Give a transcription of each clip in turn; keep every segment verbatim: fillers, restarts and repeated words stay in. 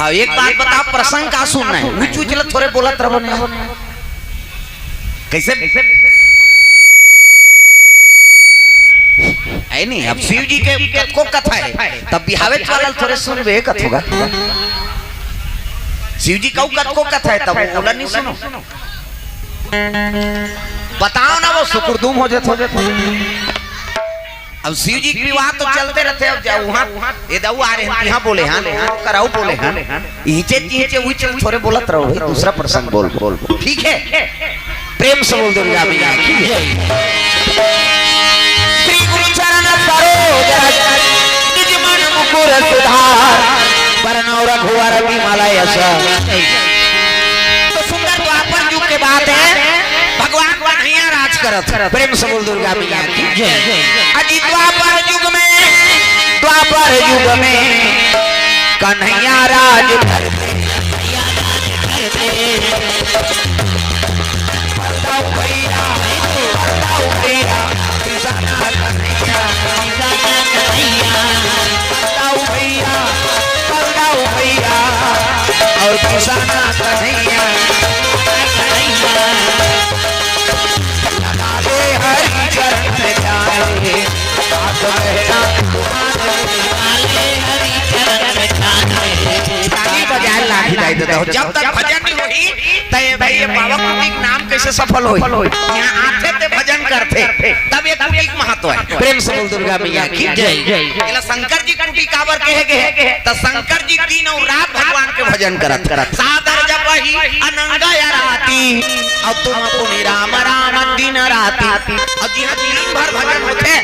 अब एक बात बता, प्रसंग का सुनना है? उच उच ल थोरे बोलत रहो ने। कैसे? है नहीं, अब शिव जी के कतको कथा है, तब बिहावे वाला ल थोरे सुनबे कथोगा। शिव जी का कतको कथा है, तब ओला नहीं सुनो। बताओ ना, वो सुकुरदुम हो जात हो। अब शिव जी के विवाह तो चलते रहते, अब जाओ वहाँ, ये दाऊ आ रहे हैं, यहाँ बोले हैं, कराऊ बोले हैं, इचे चीचे उचे थोरे बोलत रहो भाई, दूसरा प्रसंग बोल, बोल, बोल। ठीक है, प्रेम से बोल दुर्गा मैया की जय। श्री गुरु चरण सरोज रज, निज मन मुकुर सुधार, बरनौ रघुवर विमल यश। तो सुंदर द्वापर युग के बात है, भगवान कन्हैया राज करत। प्रेम से बोल दुर्गा मैया की जय। अजी द्वापर युग में, द्वापर युग में कन्हैया राज करते। बताओ भैया, बताओ भैया, किसान कन्हैया, बताओ भैया, बताओ भैया, और किसान कन्हैया। लगा दे हरि चरण में जाए, हाथ में ना ताली बजाए लाठी दाई देता हो। जब तक भजन नहीं होही, त ये भाई, ये बाबा कुटी के नाम कैसे सफल होही? यहाँ आथे ते भजन करथे, तब ये कुटी के महत्व है। प्रेम से बोल दुर्गा मैया की जय। एला शंकर जी कुटी काबर कहे गे हे? त शंकर जी दिन और रात भगवान के भजन करत, करत। सादर जपहि अनंग अराती, और तुम पुनि राम राम दिन राती। और जिहाँ दिन भर भजन होथे,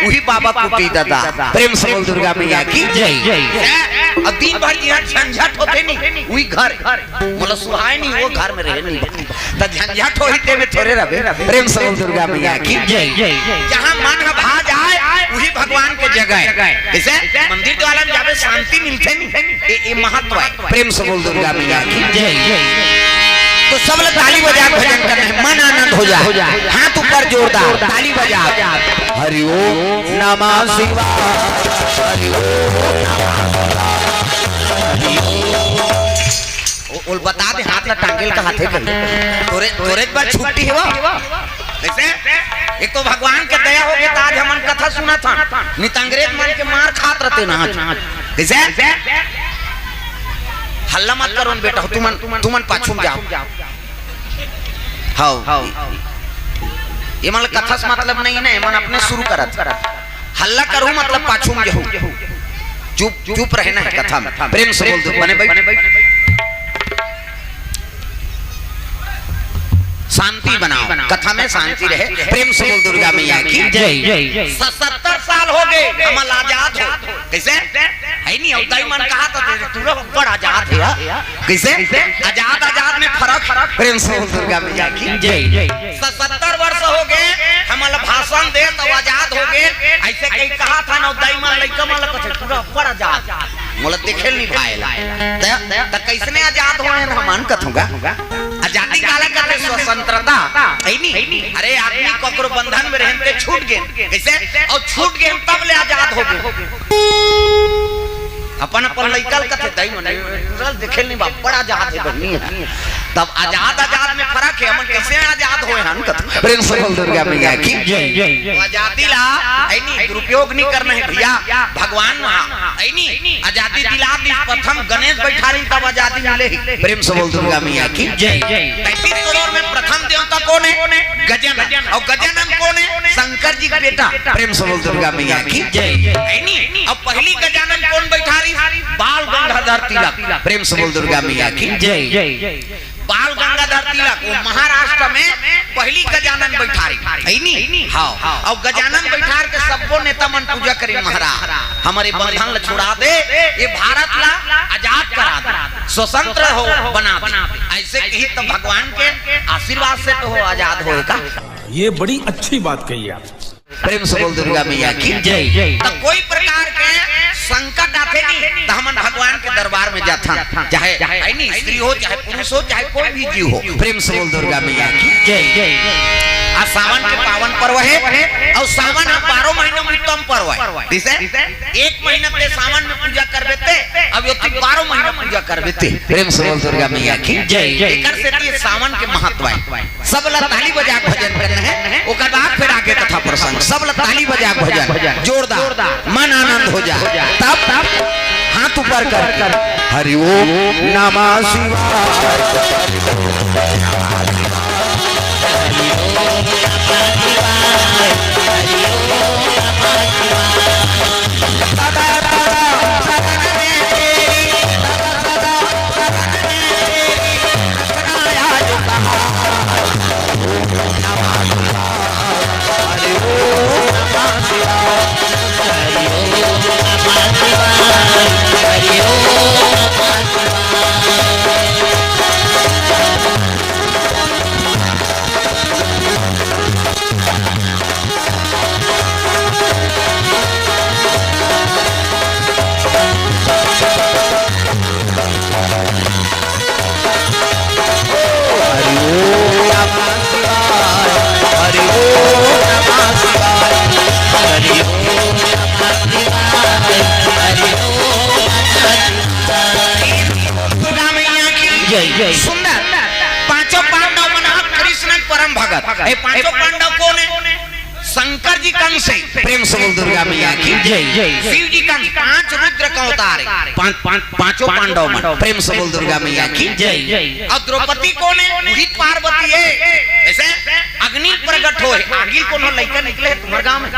वही बाबा कुटी दादा। प्रेम से बोल दुर्गा मैया की जय। हैं? और दिन भर जिहाँ झंझट होथे नहीं, वही घर। मतलब सुहाय नहीं, वो घर में रहे नहीं। त झंझट होही ते में थोरे रहे। प्रेम से बोल दुर्गा मैया की जय। जहाँ मन ह भा जाए, वही भगवान के जगह है। जैसे मंदिर द्वारा में जाबे, शांति मिलथे नहीं, ये, ये महत्व है। प्रेम से बोल दुर्गा मैया की जय। तो सब लोग ताली बजा के भजन करना है, मन आनंद हो जाए, हाथ ऊपर जोरदार ताली बजा। हरि ओम नमः शिवाय, हरि ओम नमः शिवाय, हरि ओम। ओ, ओल बता दे, हाथ ला टांगेल का हाथे कही। तोरे, तोरे एक बार छुट्टी हो। कैसे? एक तो भगवान के दया हो गया, तो आज हमन कथा सुनत हन। नहीं तो अंग्रेज मन के मार खात रहते ना आज। कैसे? हल्ला मत करो न बेटा, तुमन, तुमन पाछू में जाओ। हाँ। ये मन कथा से मतलब नहीं ना, ये मन अपने शुरू करत। हल्ला करो मतलब पाछू में जाओ। चुप, चुप रहना है कथा में। प्रेम से बोल दो, बने भाई। शांति बनाओ, कथा में शांति रहे। प्रेम से बोल दुर्गा मैया की जय। सतहत्तर साल हो गए, हम आजाद हो। कैसे? है नहीं, अवतारी मन कहा था, तेरे पूरा बड़ा आजाद है। कैसे? आजाद, आजाद में फर्क, फर्क। प्रेम से बोल दुर्गा मैया की जय। सतहत्तर वर्ष हो गए, हम भाषण दे तो आजाद हो गए। ऐसे कहीं कहा था ना, अवतारी मन लइका मन लइका पूरा बड़ा आजाद। मोला देखे नहीं भाई ला। त, त कैसने आजाद होए हैं, हमन कथूंगा। आजादी काला कहते? स्वतंत्रता। है नी? अरे, आदमी ककरो बंधन में रहन ते छूट गए। कैसे? और छूट गए तब ले आजाद हो गए। अपन, अपन लइका ल कथे, "दाई मने, पूरा देखे नहीं बा, बड़ा आजाद है बहिनी है।" तब आजाद, आजाद में फर्क है, हमन कैसे आजाद होए हन कथे? प्रेम से बोल दुर्गा मैया की जय। तो आजादी ला, है नी, दुरुपयोग नहीं करना है भैया। भगवान वहाँ, है नी, आजादी दिला दी, प्रथम गणेश बैठारी तब आजादी मिले ही। प्रेम से बोल दुर्गा मैया की जय। पैंतीस करोड़ में प्रथम देवता कौन है? गजानन। और गजानन कौन है? शंकर जी का बेटा। प्रेम से बोल दुर्गा मैया की जय। है नी? अब पहली गजानन कौन बैठारी? बाल गंगाधर तिलक। प्रेम से बोल दुर्गा मैया की जय। बाल गंगाधर तिलक, वो महाराष्ट्र में पहली गजानन बैठारी, है नी? हाँ। और गजानन बैठार के सबको नेता मन पूजा करी, "महाराज, हमारे बंधन ला छुड़ा दे, ये भारत ला आजाद करा दे, स्वतंत्र हो बना दे।" ऐसे कही तो भगवान के आशीर्वाद से तो हो आजाद होए का। ये बड़ी अच्छी बात कही आप। प्रेम से बोल दुर्गा मैया की जय। तो कोई प्रकार के संकट आथे नहीं, तो हमन भगवान के दरबार में जाथन, चाहे, है नी, स्त्री हो, चाहे पुरुष हो, चाहे कोई भी जीव हो। प्रेम से बोल दुर्गा मैया की जय। आ सावन के पावन पर्व हे, अउ सावन ह बारह महीना में उत्तम पर्व हे। जइसे एक महीना ते सावन में पूजा करबे ते, अब यो ते बारह महीना पूजा करबे ते। प्रेम से बोल दुर्गा मैया की जय। एकर सेती सावन के महत्व हे। सब ला ताली बजा के भजन करना हे, ओकर बाद फिर आगे कथा प्रसंग। सब ला ताली बजा के भजन, जोरदार, मन आनंद हो जा। तब, तब हाथ ऊपर कर, हरि ओम नमः शिवाय। दुर्गा मैया की जय, जय। सुंदर। पांचों पांडव मन ह कृष्ण के परम भगत। ए पांचों पांडव कोन हे? शंकर जी के अंश हे। प्रेम से बोल दुर्गा मैया की जय। शिव जी के अंश, पांच रुद्र के अवतार हे। पांच, पांच, पांचों पांडव मन। प्रेम से बोल दुर्गा मैया की जय। अउ द्रौपदी कोन हे? वही पार्वती हे। जइसे अग्नि प्रकट होय, आगी ले कोनो लइका निकले हे तुम्हर गांव में?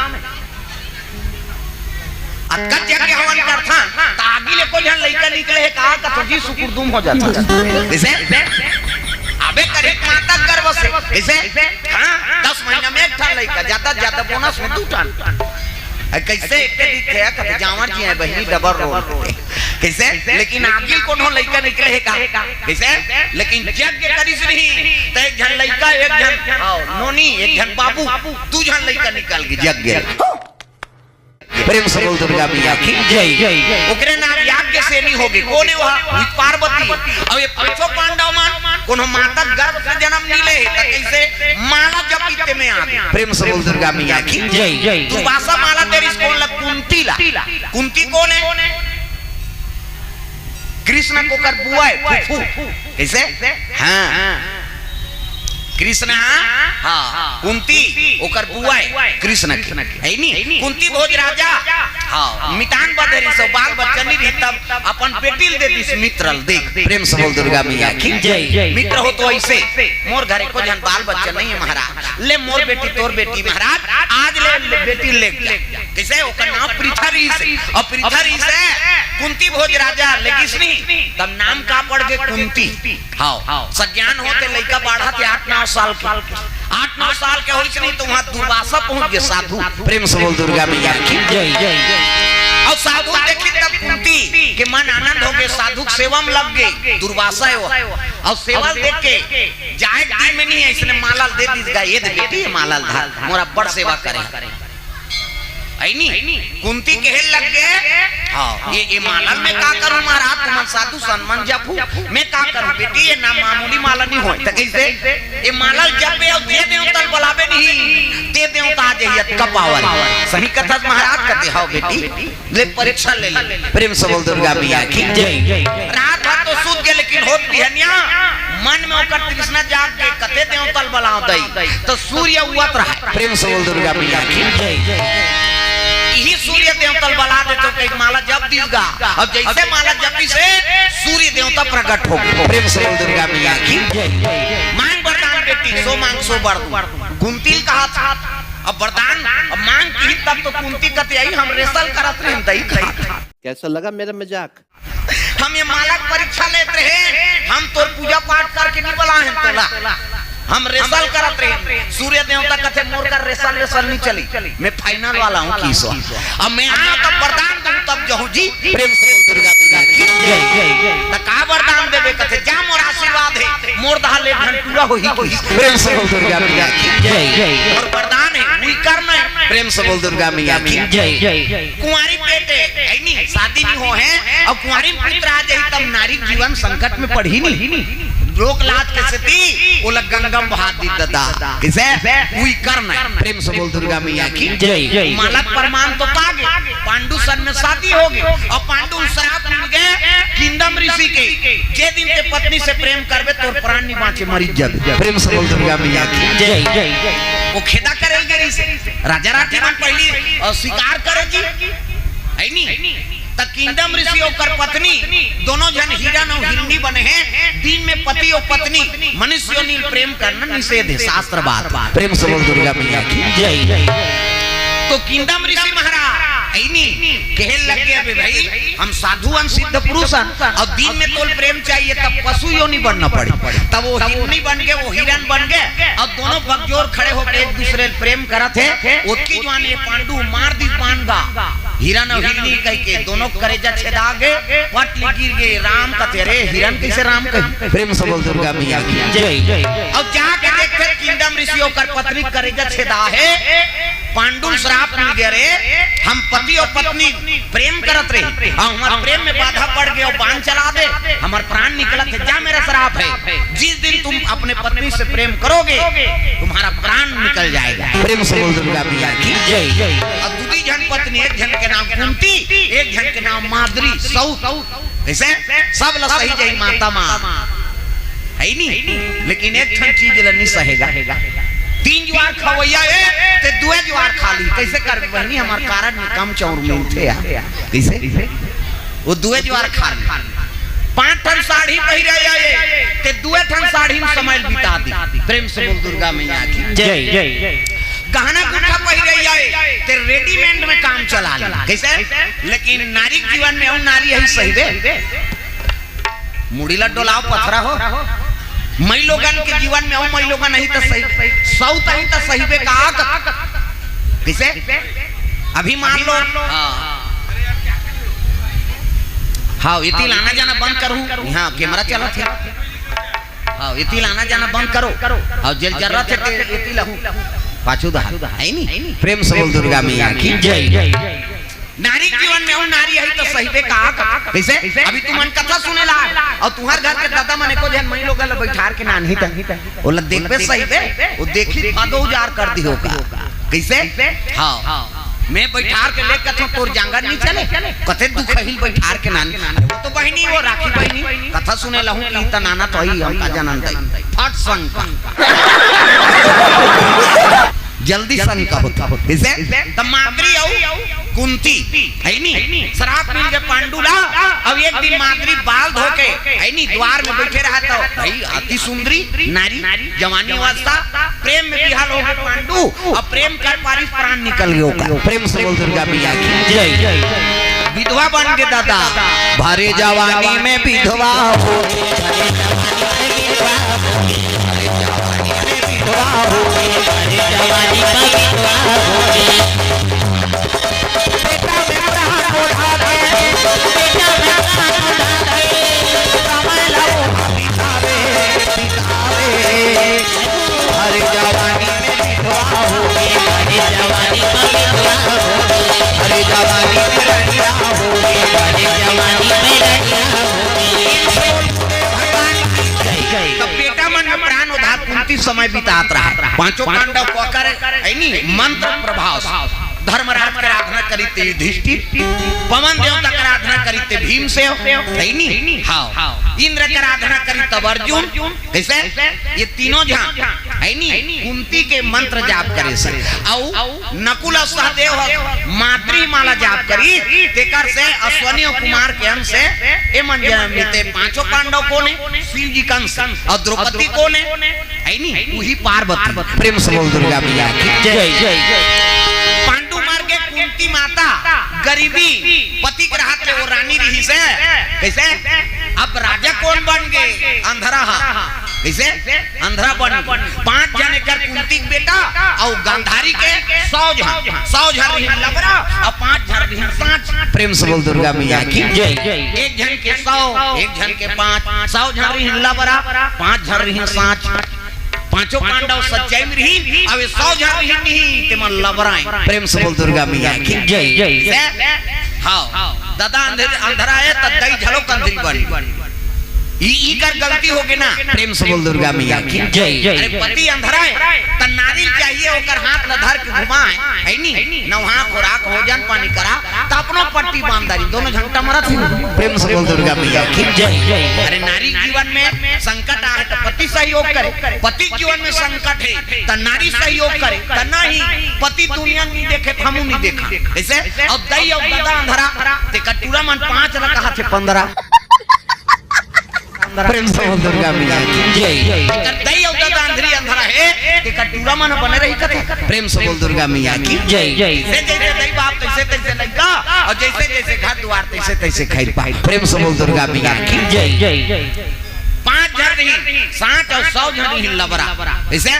अतका यज्ञ हवन करथन, त आगी ले एको झन लइका निकले हे का, कथो जी सुकुरदुम हो जाता। जइसे अबे करे माता गर्भ से, जइसे हाँ, दस महीना में एक ठन लइका, ज्यादा ज्यादा बोनस में दू ठन। अरे कइसे एक के दिखे हे, कथो जांवर जी हे, बहिनी डबल रोल। कइसे? लेकिन आगी ले कोनो लइका निकले हे का? कइसे? लेकिन यज्ञ करिस नहीं, त एक झन लइका, एक झन नोनी, एक झन बाबू, दू झन लइका निकल गे यज्ञ। प्रेम से बोल दुर्गा मैया की जय। ओकरे नाम याज्ञसेनी होगे। कोन हे वह? वही पार्वती। अउ ए पांचों पांडव मन कोनो माता गर्भ से जनम नइ ले हे, त कइसे माला जपिस ते में आगे? प्रेम से बोल दुर्गा मैया की जय। दुर्वासा माला दे रिहिस कोन ला? कुंती ला। कुंती कोन हे? कृष्ण के ओकर बुआ हे, फूफू। कइसे? हाँ। कृष्ण, हाँ, कुंती ओकर बुआ हे कृष्ण के, हे नी? कुंती भोज राजा, हाँ, मितान बधे रिहिस, बाल बच्चा नइ रिहिस, तब अपन बेटी ल दे दिस मित्र ल। देख, प्रेम से बोल दुर्गा मैया की जय। मित्र हो तो अइसे, मोर घर एको झन बाल बच्चा नइ हे महाराज, ले मोर बेटी तोर बेटी महाराज, आज ले, ले बेटी ले जा। कइसे? ओकर नाम पृथा रिहिस हे। अउ पृथा रिहिस हे, कुंती भोज राजा लेगिस नहीं, तब नाम का पड़ गे? कुंती। हाँ, सज्ञान होते लइका बाढ़त हे आठ नौ साल के। आठ नौ साल के होइस नहीं त उहाँ दुर्वासा पहुँच गे साधु। प्रेम से बोल दुर्गा मैया की जय। अउ साधु देखिस तब कुंती के मन आनंद होगे, साधु के सेवा में लग गे। दुर्वासा हे वो। अउ सेवा ल देख के जाए के दिन में नहीं हे, अइसने माला ल दे दिस गा, ये दे बेटी, ये माला ल धर, मोर अब्बड़ सेवा करे। हे नी? कुंती कहे लग गे, हाँ, ये, ये माला ल मैं का करूँ महाराज, तुमन साधु संत मन जपहू, मैं का करूँ बेटी, ये ना मामूली माला नइ होय। त कइसे? ये माला ल जपबे अउ जे देवता ल बलाबे नहीं, ते देवता आ जाही, अतका पावर। सही कथस महाराज, कथे हव बेटी। ले परीक्षा ले ले। प्रेम से बोल दुर्गा मैया की जय। रात भर तो सूत गे, लेकिन होत बिहनिया मन में ओकर तृष्णा जाग गे, कथे देवता ल बलावँव दाई, त सूर्य उगत रहय। प्रेम से बोल दुर्गा मैया की जय। इही सूर्य देवता ल बला देथँव कहिके माला जप दिस गा। अब जइसे माला जपिस हे, सूर्य देवता प्रकट होगे। प्रेम से बोल दुर्गा मैया की जय। मांग वरदान बेटी, सो मांग सो बर दूँ। कुंती ल कहत हे, अब वरदान, अब मांग किहिस तब तो कुंती कथे, अई हम wrestle करत रहेन दाई। कइसे लगा मेरा मजाक? हम ये माला के परीक्षा लेत रहेन, हम तोर पूजा पाठ करके नइ बलाए हन तोला, हम wrestle करत रहेन। सूर्य देवता कथे, मोर कर wrestle wrestle नइ चली, मैं final वाला हूँ किसो। अब मैं आँव तब वरदान दूँ तब जहूँ जी। प्रेम से बोल दुर्गा मैया की जय। त का वरदान देबे? कथे जा मोर आशीर्वाद हे, मोर दहा ले एक झन टूरा होही किसो। प्रेम से बोल दुर्गा मैया की जय। मोर वरदान हे, उही करना हे। प्रेम से बोल दुर्गा मैया की जय। कुंवारी बेटी, अई नी, शादी नइ होहे, अउ कुंवारी में पुत्र आ जाही, तब नारी जीवन संकट में पड़ही नी। लोक लाज के सेती ओला गंगा म बहा दिस ददा। कइसे? उही कर्ण। प्रेम से बोल दुर्गा मैया की जय। माला प्रमाण तो पागे, पांडु सन में शादी होगे, अउ पांडु ल श्राप मिल गे किंदम ऋषि के, जे दिन के पत्नी से प्रेम करबे तोर प्राण नि बांचे, मरी जाबे। प्रेम से बोल दुर्गा मैया की जय। वो खेदा करे गे रहिस, राजा राठी मन पहिली अउ शिकार करे जी, है नी? त किंदम ऋषि ओकर पत्नी, दोनों झन हिरन अउ हिरनी बने हे। दिन में पति अउ पत्नी मनुष्य योनि ल प्रेम करना निषेध हे, शास्त्र बात। प्रेम से बोल दुर्गा मैया की जय। तो किंदम ऋषि महाराज, है नी, कहे लग गे, "अबे भाई, हम साधु अन, सिद्ध पुरुष अन, अउ दिन में तोल प्रेम चाहिए, तब पशु योनि बनना पड़ी।" तब वो हिरनी बन गे, वो हिरन बन गे, अउ दोनों बकजोर खड़े होके एक दूसरे ल प्रेम करत हे। ओतकी जुवार ये पांडु मार दिस बान गा। हिरन अउ हिरनी कहिके दोनों करेजा छेदा गे, पट ले गिर गे। राम कथे, अरे हिरन कइसे राम कही? प्रेम से बोल दुर्गा मैया की जय। अउ जाके देखथे किंदम ऋषि ओकर पत्नी करेजा छेदा हे, पांडु ल श्राप मिल गे, अरे हम पति अउ पत्नी प्रेम करत रहे, अउ हमर प्रेम में बाधा पड़ गे अउ बान चला दे, हमर प्राण निकलत हे, जा मेरा श्राप हे, जिस दिन तुम अपने पत्नी से प्रेम करोगे तुम्हारा प्राण निकल जाएगा। प्रेम से बोल दुर्गा मैया की जय। अब दूदी झन पत्नी, एक झन के नाम कुंती, एक झन के नाम माद्री, सौत। कइसे? सब ल सहि जाही माता माँ, है नी? लेकिन एक ठन चीज ल नि सहे गा। तीन जुवार खवइया हे, ते दुए जुवार खा ली। कइसे करबे बहिनी, हमर कारज में कम चाउर मिलथे यार। कइसे? वो दुए जुवार खा ली। पांच ठन साड़ी पहिरे हे, ते दुए ठन साड़ी में समय बिता दी। प्रेम से बोल दुर्गा मैया की जय। गहना गुंठा पहिरे हे, ते readymade में काम चला ली। कइसे? लेकिन नारी के जीवन में अउ नारी यही सहिबे। मुड़ी ला डोलाव पथरा हो। मई लोगन के जीवन में अउ मई लोगन नहीं त सही, सौत नहीं त सहिबे का। कइसे? अभी मान लो, हाँ। हाँ, एती ल आना जाना बंद करू। हाँ, कैमरा चलत हे। हाँ, एती ल आना जाना बंद करो। हाँ, जेल जरूरत हे ते एती लहू। पाछू दहा, है नी? प्रेम से बोल दुर्गा मैया की जय। नारी के जीवन में अउ नारी यही त सहिबे का। कइसे? अभी तुमन कथा सुने ला, अउ तुम्हर घर के ददा मन एको झन मई लोगन ल बइठार के नानही त ओला देखबे सहिबे, वो देखही भादो उजार कर दिहो का। कइसे? हाँ। मैं बइठार के ले कथों तोर जांगर नि चले, कथे दुखही ल बइठार के नानही। अरे वो तो बहिनी, वो राखी बहिनी, कथा सुने लहूँ कि त नाना तो ही हमका जनम दई। फट संग का। जल्दी संग का होता। कइसे? त माद्री अउ कुंती, है नी? श्राप मिल गे पांडु ला। अब एक दिन माद्री बाल धो के, है नी, द्वार में बइठे रहा त भाई अति सुंदरी नारी, जवानी अवस्था, प्रेम में बिहाल हो गे पांडु, अब प्रेम कर पारिस, प्राण निकल गे ओकर। प्रेम से बोल दुर्गा मैया की जय। विधवा बन गे ददा, भरे जवानी में विधवा हो, भरे जवानी में विधवा हो, भरे जवानी में विधवा हो। बेटा में प्राण ओढ़ा दे, बेटा में प्राण ओढ़ा दे, समय ला वो बितावे, बितावे। हर जवानी में विधवा होगी, हर जवानी में विधवा होगी, हर जवानी में रनिया होगी, हर जवानी में रनिया होगी। भगवान की जय। तब बेटा मन में प्राण उधार कुंती समय बितात रहा। पांचों पांडव को कर, है नी, मंत्र प्रभाव से धर्मराज के आराधना करी ते युधिष्ठिर, पवन देवता के आराधना करी ते भीमसेन, है नी? हाँ। इंद्र के आराधना करी तब अर्जुन। कइसे? ये तीनों झन, है नी, कुंती के मंत्र जाप करे से। अउ नकुल अउ सहदेव ह माद्री माला जाप करी, तेकर से अश्विनी अउ कुमार के अंश से ए मन जनम लेते। पांचों पांडव कोन हे? शिव जी के अंश। अउ द्रौपदी कोन हे? है नी, उही पार्वती। प्रेम से बोल दुर्गा मैया की जय। पांडु मर गे, कुंती माता गरीबी पति के रहत ले वो रानी रहिस हे। कइसे? अब राजा कोन बन गे? अंधरा ह। कइसे? अंधरा बन गे। पांच झन एकर कुंती के बेटा अउ गांधारी के सौ झन, सौ झन रहिन लबरा अउ पांच झन रहिन सांच। प्रेम से बोल दुर्गा मैया की जय। एक झन के सौ, एक झन के पांच, सौ झन रहिन लबरा, पांच झन रहिन सांच। पांचों पांडव सच्चाई में रहिन, अब ये सौ झन रहिन नहीं, ते मन लबराए। प्रेम से बोल दुर्गा मैया की जय। से, हाँ, ददा अंधर-, अंधरा हे, त दई झलो कंधरी बन। ई इकर गलती होगे ना। प्रेम से बोल दुर्गा मैया की जय। अरे पति अंधरा हे, त नारी चाहिए ओकर हाथ ल धर के घुमाए, है नी? नवहा खोरा, भोजन पानी करा, त अपनो पट्टी बांध डारी, दोनों झंटा मरत हे। प्रेम से बोल दुर्गा मैया की जय। अरे नारी जीवन में संकट आए त पति सहयोग करे, पति जीवन में संकट हे त नारी सहयोग करे, त नहीं पति दुनिया नहीं देखे, हमू नहीं देखा। ऐसे अब दई अउ ददा अंधरा, ते कटूरा मन पाँच ल कहाथे पंद्रह। प्रेम से बोल दुर्गा मैया की जय। एकर दई अउ ददा अंधरी अंधरा हे, एकर टूरा मन बने रही कथे। प्रेम से बोल दुर्गा मैया की जय। जैसे जैसे दई बाप तैसे तैसे लइका, अउ जैसे जैसे घर दुआर तैसे तैसे खैर पा। प्रेम से बोल दुर्गा मैया की जय। पाँच झन रही, साठ अउ सौ झन रही लबरा। ऐसे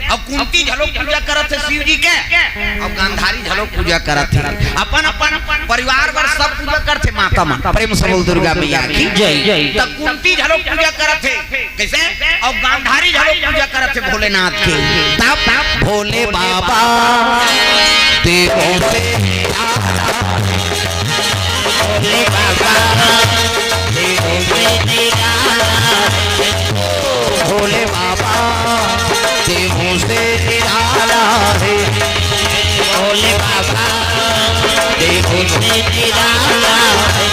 अब कुंती घलो पूजा करत हे शिव जी के, अब गांधारी घलो पूजा करत हे। अपन अपन परिवार बर सब पूजा करथे माता मन। प्रेम से बोल दुर्गा मैया की जय। त कुंती घलो पूजा करत हे, कैसे? अब गांधारी घलो पूजा करत हे भोलेनाथ के। तब भोले बाबा देवों से निराला, भोले बाबा देवों से निराला, भोले बाबा देवों से निराला है, भोले बाबा देवों से निराला है।